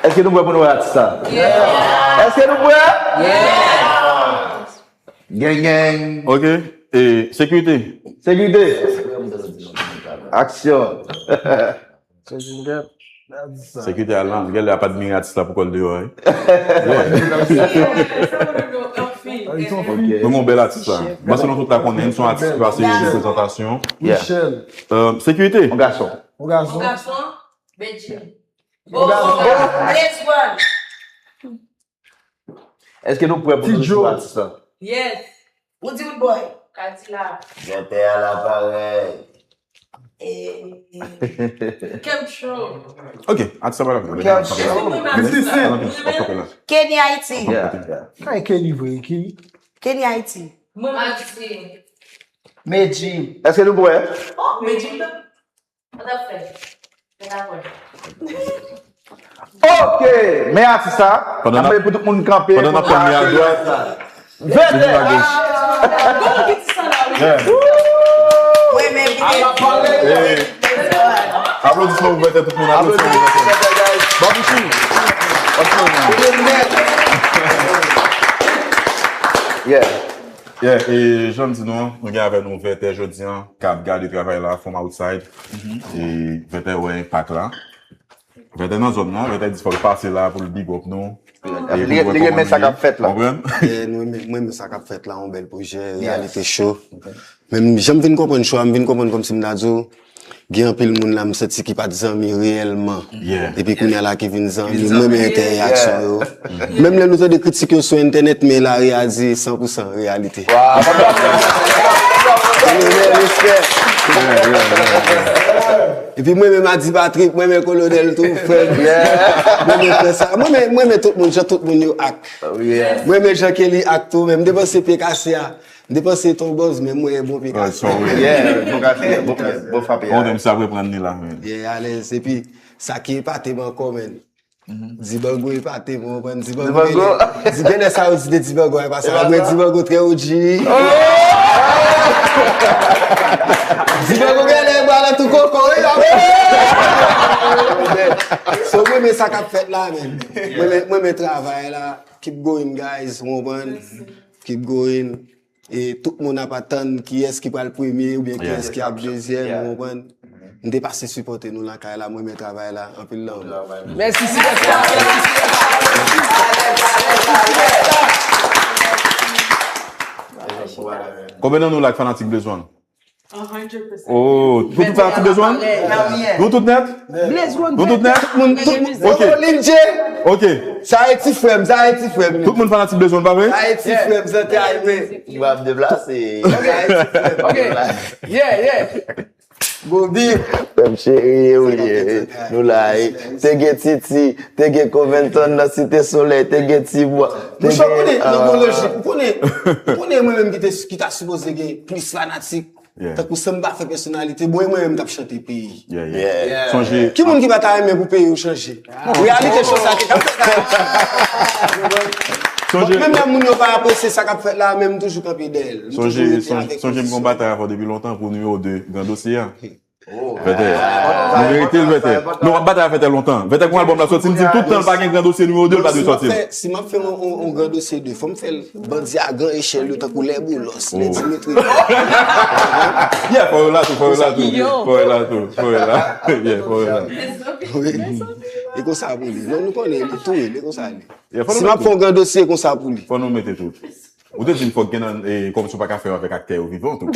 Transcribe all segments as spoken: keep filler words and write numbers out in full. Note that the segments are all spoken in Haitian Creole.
Èske nou prè pou nou wè atis sa? Èske nou prè? Gang, gang. Ok. E, sekirite. Sekirite. Aksyon. Sekirite a lan, gèlè ap admire atis la pou kò l deyò a wi. Nou gen yon bèl atis la. Mwen se nou tout la konnen, se yon atis ki pase reprezantasyon. Yeah. Euh, sekirite. Yon gason. Yon gason. Gason, Bedjine. Yon gason. Blaze One. Èske nou prè pou nou Ti Joe. Sou atis la? Yes. Ou di Rude Boy. Kadila. Vètè a la parèy. Kemtro. Ok, atis sa pa la. Kemtro. Kenny Haiti. Yeah, yeah. Kay Kenny vre, Kenny. Kenny Haiti. Mwen Haiti. Medjine. Èske nou prè? Oh, Medjine. Sa t ap fè? Sa t ap fè? Ok, men atis sa. Pandan N ap n ap- mande pou tout moun kanpe. Pandan n ap tann li a dwat, Vètè. li a goch. Gon ki ti sandal. Yeah. Mwen menm. Hey. Aplodisman pou Vètè tout moun, aplodisman pou Vètè. Babouchi. What's going on? Yeah. Yeah, e jan m di nou, nou gen avè nou Vètè jodi an, k ap gade travay la from outside. E Vètè wè enpak la. Vètè nan zòn nan, Vètè di fòk l pase la pou l big up nou. Li li renmen sa k ap fèt la. Konprann? Yeah, nou renmen- mwen renmen sa k ap fèt la, yon bèl pwojè, reyalite cho. Men jan m vin konprann cho a, m vin konprann kòmsi m ta di w, gen anpil moun la m santi ki pa t zanmi reyèlman. Yeah. Epi kounye a la ki vin zanmi, mwen renmen entèyaksyon yo. Menm lè nou tande kritik yo sou entènèt, men la reyalite san pou san reyalite. Mwen renmen respè. Epi mwen menm Adi Patrick, mwen renmen Kolonèl tou, frè m. Mwen renmen frè sa. Mwen renmen- mwen renmen tout moun, jan tout moun yo ak. Mwen renmen jan Kelly ak tou, men m te panse pye kase a. M te panse ton bòz, men mwen bon pye kase. Yeah, bon kase, bon bon frape. Bon, men sa reprann li la, men. Yeah, alèz. Epi, sa ki epate m ankò, men. Dibango epate m, ou konprann? Dibango, Dibango. genlè- di genlè sa yo di de Dibango, e pa sa. Mwen Dibango trè O G. Dibango genlè bwa la tou koko, wi, la. So, mwen renmen sa k ap fèt la, men. Mwen renmen- mwen renmen travay la. Keep going, guys, ou konprann? Keep going. E tout moun ap atann kiyès ki pral premye oubyen kiyès ki ap dezyèm, ou konprann? M te pase sipòte nou lakay la, mwen renmen travay la, anpil lanmou. Mèsi Silvester. Konbyen nan nou la k fanatik Blaze One? A hundred percent. Oh, nou tout fanatik Blaze One? Nou tout nèt? Blaze One. Nou tout nèt? Moun, tout moun, Ok. Lil J. Ok. Sa e ti frè m, sa e ti frè m. Tout moun fanatik Blaze One, pa vre? Sa e ti frè m, Zante Aymen. M ap deplase. Ok. Yeah, yeah. Gobi. Frè m cheri, e ou ye? Nou la, e. Te gen Titi, te gen Covington nan Site Solèy, te gen Tibwa, te Mouchò, konnen, nan bon gen lojik, ou konnen, ou konnen mwen menm ki te, ki ta sipoze gen plis fanatik. Yeah. Tankou san m pa fè pèsonalite, bon, e mwen menm k ap chante peyi. Yeah, yeah. Sonje, Ki moun ki pa ta renmen pou peyi w chanje? Reyalite cho sa ki k ap fèt la. sonje, Menm lè moun yo pa apresye sa k ap fèt la, men m toujou kanpe dèyè l. M sonje, toujou rete sonje, avèk sonje m pozisyon. Gon batay avè w depi lontan pou nimewo de Gran Dosye a. Vètè. Nou merite l, Vètè. Nou ap batay avè Vètè lontan. Vètè gon albòm la soti, m di l tout tan l pa gen Gran Dosye nimewo de, l pa dwe soti. Si m ap fè yon, yon, yon Gran Dosye de, fò m fè l bandi a gran echèl yo tankou lè Boulos, lè Dimitri. Yeah, fò yo la tou, fò yo la tou. Fò yo la tou, fò yo la. Yeah, fò yo la. E konsa pou li. Non, nou konnen li tou, e konsa li. Yeah, fò Si nou m ap fè yon Gran Dosye, e konsa pou li. Fò nou mete tout. Ou te di m fòk gen nan, e, kòmsi w pa ka fè yo avèk aktè yo vivan tou.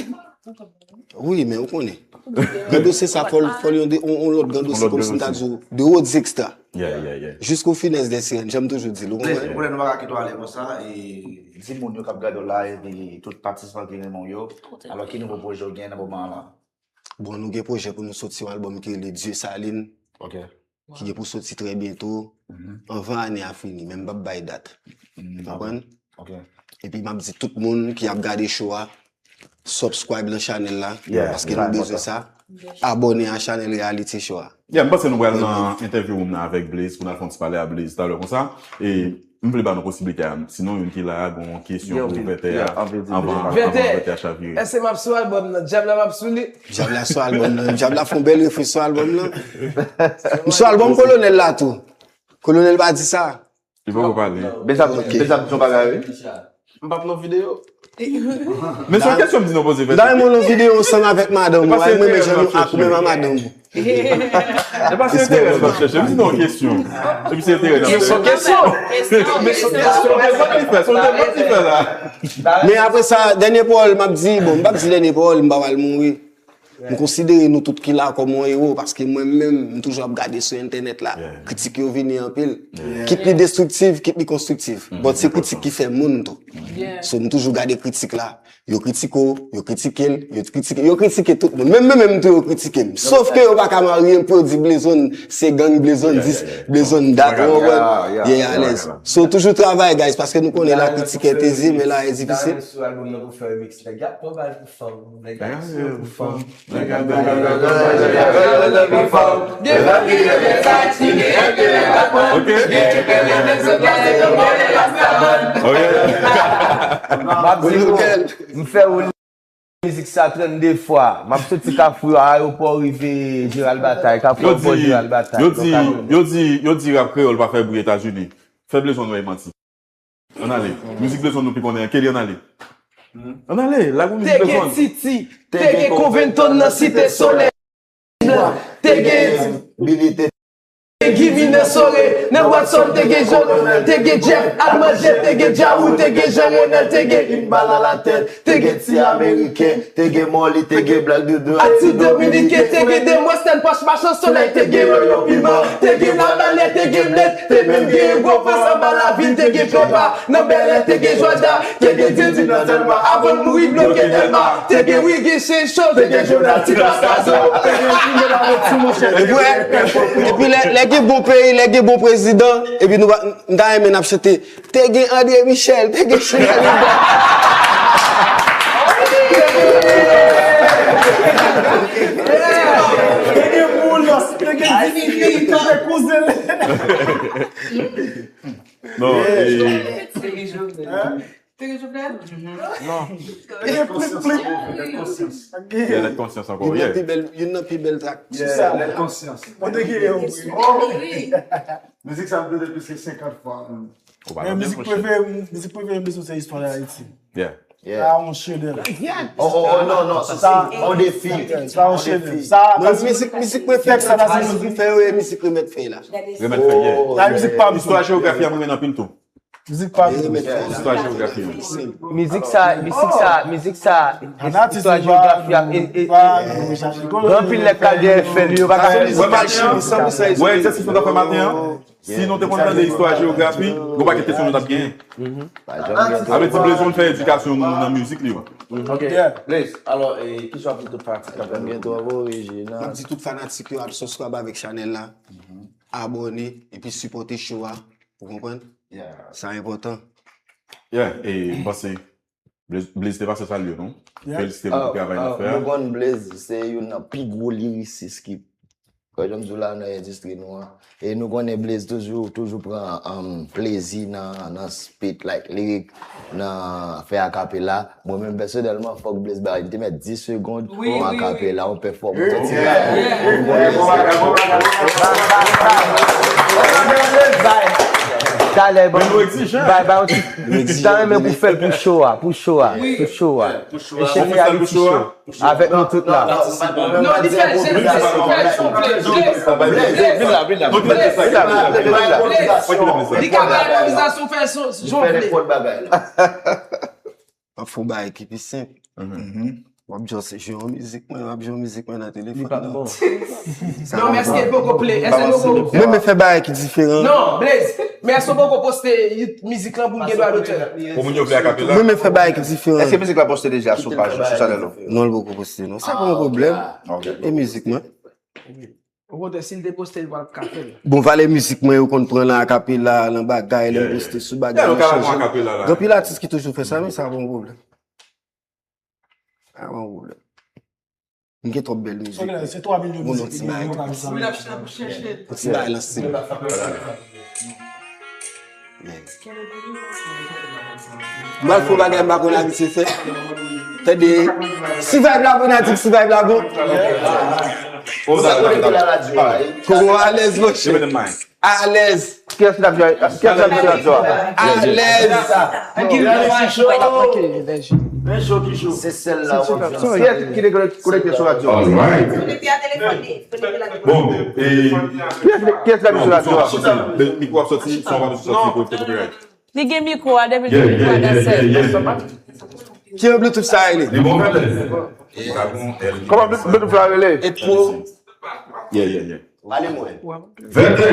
Wi, men ou konnen. Gran Dosye sa fò l, fò l yon de- yon, yon lòt Gran Dosye, Yon lòt kòmsi m Gran ta Dosye. di w, de hautes extra. Yeah, yeah, yeah. Jusqu'aux finesses des sirènes, jan m toujou di l, ou Blaze, konprann? Pou lè nou pa ka kite w ale konsa, e di moun yo k ap gade w la, epi tout patisipan ki renmen w yo, alò ki nouvo pwojè w gen nan moman an la? Bon, nou gen pwojè pou nou soti yon albòm ki rele Dieu Saline, Ok. ki gen pou soti trè byento, anvan ane a fini, men m p ap bay dat. Mm, Konprann? Ok. Epi m ap di tout moun ki ap gade show a, subscribe nan chanèl la, Yeah, paske yeah, nou bezwen sa. Abòne a chanèl Reality Show a. Yeah, m panse nou pral nan interview room nan avèk Blaze pou n al fè yon ti pale a Blaze talè konsa. E M vle ba nou posiblite a. Sinon, youn ki la a, gon kesyon pou Vètè a, anvan Vètè a chavire. Èske m ap sou albòm nan? Dyab la m ap sou li? Dyab la sou albòm nan. Dyab la fè yon bèl refren sou albòm nan. M sou albòm Kolonèl la tou. Kolonèl pa di sa. Li poko pale. Bezab, Bezab di yon bagay, wi. M p ap nan videyo. Men se yon kesyon m di nou poze. M ta renmen w nan videyo ansanm avèk madanm ou, ay mwen men jan nou ak ou menm a madanm ou. E pa se enterè nou t ap chèche, m di nou yon kesyon. Epi se enterè n ap chèche. Kesyon, kesyon. Men se yon deba ki fè, se yon deba ki fè la. Men apre sa, dènye pawòl m ap di, bon, m p ap di dènye pawòl, m pa pral mouri. M konsidere nou tout ki la kòm yon ewo, paske mwen menm, m toujou ap gade sou entènèt la. Kritik yo vini anpil. Kit li destriktif, kit li konstriktif. But se kritik ki fè moun tou. So, m toujou gade kritik la. Yo kritike w, yo kritike l, yo kritike, yo kritike tout moun. Menm mwen menm tou yo kritike m. Sof ke yo pa ka marye m pou yo di Blezon se gang, Blezon dis, Blezon dat, ou konprann? Ye alèz. So, toujou travay, guys, paske nou konnen la kritik est aisée, men la est difficile. Sou albòm nan pou fè remix, nèg y ap pran bal pou fanm, nèg y ap tiye pou fanm. M ap di nou, m fè woule mizik sa trannde fwa. M ap soti Kafou Ayewopò rive Jeral Batay, Kafou Ayewopò Jeral Batay. Yo di, yo di, yo di rap kreyòl pa fè bri Etazini. Fè Blezon wè manti. Ann ale. Mizik Blezon nou pi konnen an. Kelly, ann ale. Ann ale, lage yon mizik Blezon. Te gen Titi, te gen Covington nan Site Solèy. Te gen Billy, te gen Givy nan Sore, nan Watson, te gen Jean Ronald, te gen Jeff Almanje, te gen Djawou, te gen Jean Renel, te gen Iqbal Alatèt, te gen Ti Ameriken, te gen Molly, te gen Black Doudou, Ati Dominiken, te gen Demwèsèl Pòch Machan Solèy, te gen Yoyo Piman, te gen Labanè, te gen Bled, te menm gen gwo fans anba lavil, te gen Pepa nan Bèlè, te gen Jòda, te gen Didi nan Dèlma, avan l mouri bloke Dèlma, te gen Wiggy Chencho, te gen Jonah Ti Kaskazo, te gen Jimmy Larotu, monchè, te gen Epi lè gen bon peyi, lè gen bon prezidan, epi nou pa, m ta renmen n ap chante. Te gen André Michel, te gen Chèlè Liba. Te gen Boulos, te gen Dimitri, te gen kouzen. Non, e Te gen Jovenel? Non. Te gen plis, plis. Te gen konsyans. Te gen konsyans ankò. Youn nan pi bèl, youn nan pi bèl trak. Sou sa. Lèt konsyans. Mwen te gen yon wi. Mizik sa m tande plis ke senkant fwa. Men mizik prefere, mizik prefere m se Istwa Dayiti. Yeah. Sa yon chedèv. Oh, oh, oh, non, non, sa se yon defi. Sa yon chedèv. Sa, mizik, mizik prefere sa, se mizik fè yo, e mizik Remèt Fèy la. Remèt Fèy, yeah. Sa mizik pa m. Istwa jewografi a mwen renmen anpil tou. Mizik pa m. Istwa jewografi an. Mizik sa, mizik sa, mizik sa, istwa jewografi a, e, e, gen anpil nèg k al dèyè fè l, yo pa ka. Wè egzèsis nou t ap fè maten an, si nou te konn tande istwa jewografi, gon pakèt kesyon nou t ap genyen. Sa vle di Blaze One fè edikasyon nou nan mizik li, wi. Ok. Blaze, alò, e, ki sa w ap di tout fanatik la? M gen twòp orijinal. M ap di tout fanatik yo al subscribe avèk chanèl la, abòne, epi sipòte show a. Ou konprann? Sa enpòtan. Yeah, e m panse Blaze, Blaze te pase salye nou. Felisite nou pou travay n ap fè a. Nou konn Blaze se youn nan pi gwo lirisis ki, kòm jan m di w la, nan endistri nou an. E nou konnen Blaze toujou, toujou pran, um, plezi nan, nan spit, like, lirik, nan fè akapela. Mwen menm pèsonèlman, fòk Blaze bay, li te mèt dis segonn pou akapela, yon pèfòmans. Talè, ban nou bay, bay yon ti, ta renmen pou fè l pou show a, pou show a, pou show a. Mesye, reality show. Avèk nou tout la. Non, li fè l, li fè l, li fè l jongle. Vin la, vin la, vin la. Li ka bay imwovizasyon, fè l jan w vle. M ap fè yon bagay ki pi senp. W ap just jwe yon mizik mwen, w ap jwe yon mizik mwen nan telefòn nan. Non, men èske l poko play? Èske l poko? Mwen, mwen fè bagay ki diferan. Non, Blaze, men èske w poko poste mizik lan pou m gen dwa dotè? Pou moun yo vle akapela? Mwen, mwen fè bagay ki diferan. Èske mizik la poste deja sou paj, sou chanèl ou? Non, l poko poste, non. Sa pa yon pwoblèm. E mizik mwen. Okontrè, si l te poste, l pa t ap ka fè l. Bon, valè mizik mwen, yo konn pran nan akapela, nan bagay, lè m poste sou bagay, yo chanje. Gen anpil atis ki toujou fè sa, men sa pa yon pwoblèm. Sa pa yon pwoblèm. M gen twòp bèl mizik. Se twa milyon mizik. Moun, yon ti bagay. Moun ap chèche. Yon ti bagay nan stil. M pral fè yon bagay m pa konn abitye fè. Tande, si vibe la bon, n a di si vibe la bon. Koko alèz, monchè. Alèz. Kiyès ki t ap jwe? Kiyès ki t ap jwe radyo a? Alèz. Se sèl la w ap jwe. Kiyès ki te konekte sou radyo a? Bon, e kiyès ki te konekte sou radyo a? Mikwo ap soti, son ap soti pou evite copyright. Li gen mikwo a depi l gen mikwo a nan sèt. Ki Bluetooth sa rele? Li bon, Fèlès. Kòman Bluetooth la rele? Etwo. Yeah, yeah, yeah. Pale mwen. Vètè.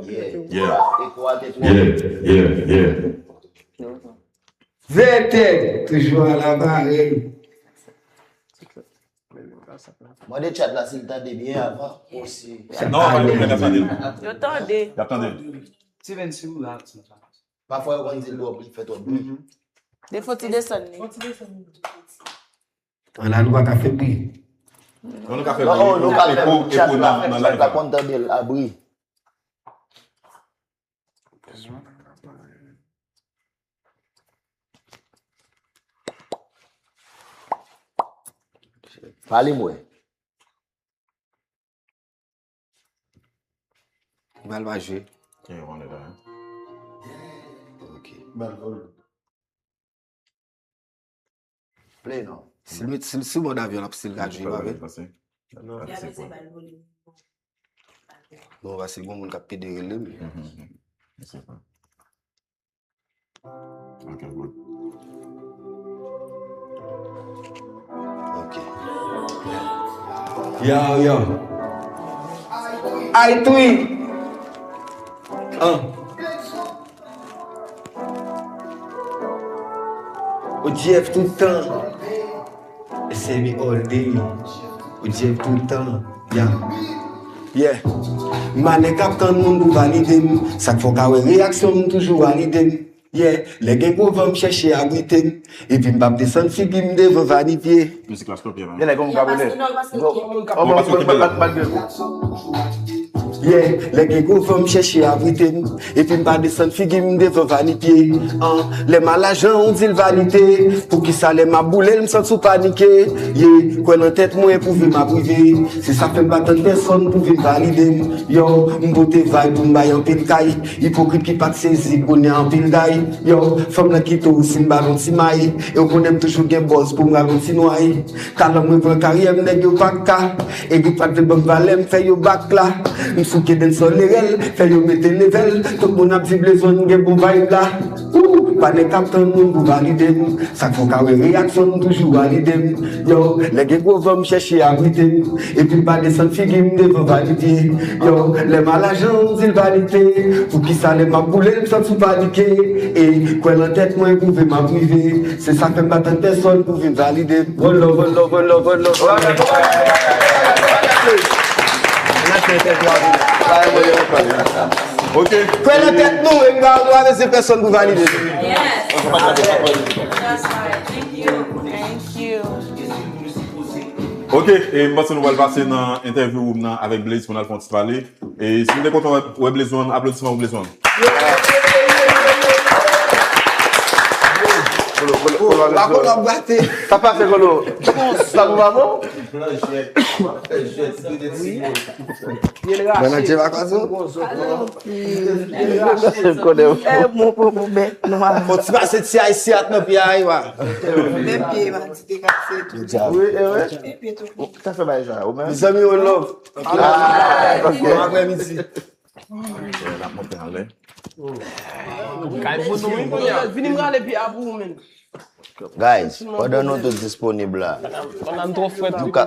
Yeah. Yeah. Etwo a te twò. Yeah, yeah, yeah. Vètè, toujou a la parèy. Mande chat la si l tande byen avan. Ou si. Non, pa gen pwoblèm, y ap tande l. Yo tande. Y ap tande l. Steven, si ou la, Pafwa yo konn di l twò, li fè twò bri. Defo ti desann li. An la nou pa ka fè bri. Non, nou ka fè bri. Non, nou ka fè bri. Chat la, chat la konn tande l a bri. Pale m wè. Bal pa jwe. Ok. Bal vole. Play non. Si l met, si l sou mòd avyon, l ap still ka jwe, pa vre? Non. Non, paske gon moun k ap pede rele m. Ok, good. Ok. Yo, yo. Ay, twi. An. O G F tout tan. S M E all day. O G F tout tan. Yeah. Yeah. M pa nèg k ap tann moun pou valide m. Sa k fè w ka wè reyaksyon m toujou valide m. Yeah. Lè gen gwo van m chèche abrite m. Epi m p ap desann figi m devan vanipye. Mizik la stop, yeah, man. Gen nèg konn ka rele. Bon, paske yo te bat, bat, bat, bat. Yeah, lè gen gwo van m chèche abrite m. Epi m pa desann figi m devan vanipye. An, lè m a lajan, ou di l vanite. Poukisa lè m ap boule l, m santi w panike? Ye, kwè nan tèt mwen, pwouve m ap rive. Se sa fè m pa tann pèsonn pou vin valide m. Yo, m pote vibe pou m bay anpil kay. Ipokrit ki pa t sezi, kounye a anpil day. Yo, fanm nan kite w si m ba l yon ti may. E w konnen m toujou gen bòz pou m ral yon ti nway. Talan mwen pran karyè m, nèg yo pa ka. Egri pa t vle ban m valè, m fè yo bak la. M souke dancehall lerèl, fè yo mete level. Tout moun ap di Blaze One gen bon vibe la. Ooh, pa nèg k ap tann moun pou valide m. Sa k fè w ka wè reyaksyon m toujou valide m. Yo, lè gen gwo van m chèche abrite m. Epi m pa desann figi m devan vanipye. Yo, lè m a lajan, ou di l vanite. Poukisa lè m ap boule l, m santi w panike? E kwè nan tèt mwen, pwouve m ap rive. Se sa fè m pa tann pèsonn pou vin valide m. One love, one love, one love, one love. Ok. Kwè nan tèt nou, e m pa, nou pa bezwen pèsonn pou valide. Yes. That's right. Thank you. Thank you. Ok, e m panse nou pral pase nan entèvyou room nan avèk Blaze pou n al fè yon ti pale. E si nou te kontan wè, wè Blaze One, aplodisman pou Blaze One. Kolo, kolo, kolo, pa kolo ap gate. Sa pase, kolo? Sa pou pa bon? Manager pa kwaze w? Fò ti pase ti ayisyen ak nan pye a, wi, wa. Menm pye, man, ti te kase tou. Wi, e wi. Sa fè bay sa, ou menm? Mezanmi, one love. Bon aprèmidi. L ap monte anlè. Kay pou nou, wi, kounye a. Vini m rale pye a pou ou menm. Guys, pandan nou tout disponib la, pandan n twò frèt, nou ka,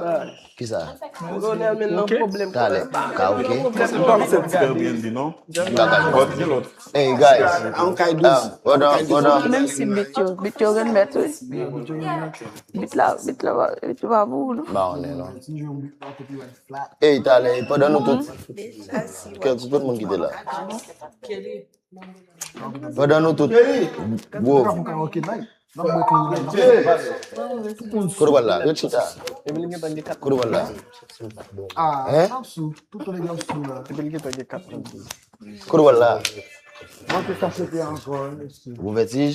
kisa? Kolonèl, men nan pwoblèm. Talè, ka oke? Se pa m sèt ti Airbnb, non. Hey, guys. Ah, pandan, pandan. Menm si bit yo, bit yo renmèt, wi. Bit la, bit la, bit la pa pou ou, non. Ba, on est, non. Ey, talè, pandan nou tout, kèk, tout moun ki te la. Pandan nou tout, bro. Kote w pral la? Ret chita. Kote w pral la? Hein? Kote w pral la? Mwen te ka fete ankò, wi, mesye. Gwo vètij?